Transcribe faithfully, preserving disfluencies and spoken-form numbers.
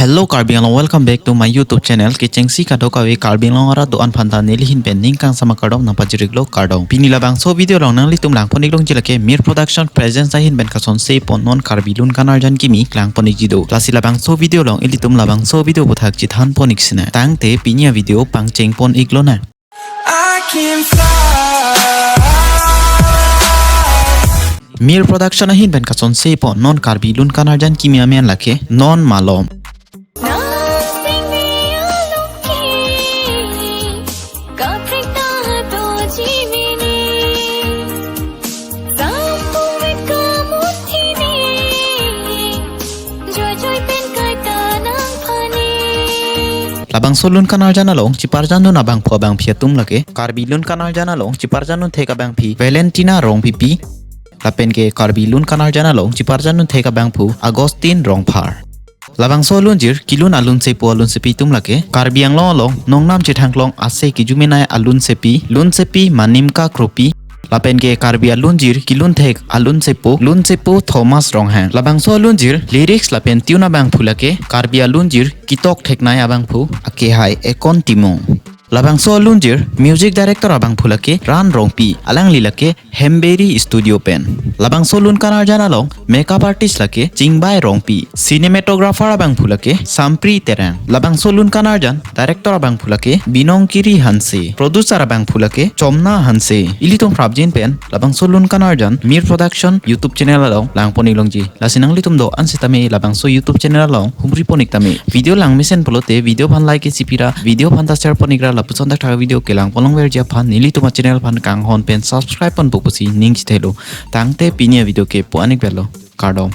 Hello Karbi Anglong, welcome back to my YouTube channel. Kechengsi kadokave Karbi Anglong arat do-an aphanta neli ahin pen ning kangsam akardom nangpajirlo, kardom. Pini labangso video along nanglitum langpon-ik longji lake Mir Production Presents ahin pen kasonse pon non Karbi Lun Kanarjan Kimi klangpon-ikji do. Lasi labangso video along ilitum labangso video aputhak chethanpon-ik sinang. Tangte pini avideo pangchengpon-ik lonang. I can fly. Mir Production ahin pen kasonse pon non Karbi Lun Kanarjan Kimi amen lake Non Malom. Nang pingni along ke, kaprek ta doji mene. Sampung vet kamuthini, joijoi pen kaita nangphani. Labangso Lun Kanarjan along cheparjandun abangphu abangphi atum lake, Karbi Lun Kanarjan along cheparjandun thek abangphi Valentina Rongpipi, lapen ke Karbi Lun Kanarjan along cheparjandun thek abangphu Augustine Rongphar. Labangso alunjir kelun alunsepo alunsepi atum lake, Karbi Anglong along nongnam chethangklong ase kejumenai alunsepi, lunsepi Manimka Kropi, lapen ke Karbi alunjir kelun thek alunsepo, lunsepo Thomas Ronghang. Labangso alunjir lyrics lapen tune abangphu lake, Karbi alunjir ketok theknai abangphu Akehai Ekon Timung. Labangso alunjir music director abangphu lake Ran Rongpi, alangli lake Hemberi Studio pen. Labangso Lun Kanarjan along makeup artist lake Chingbai Rongpi, cinematographer abangphu lake Sampri Terang. Labangso Lun Kanarjan director abangphu lake Binong Kiri Hanse, producer abangphu lake Chomna Hanse. Ilitum prapjin pen labangso Lun Kanarjan Mir Production YouTube channel along langpon-ik longji. Lasi nanglitum do-an sitame labangso YouTube channel along humripon-ik tame. Video langmesen pulote video aphan like isi pira, video aphan ta share pon-ikra, lapuson thakthak video kelangpon longverji aphan nelitum achannel aphan kanghon pen subscribe ponpo pusi ning chethelo. Tangte pini avideo ke pu-an-ik belo. Kardom.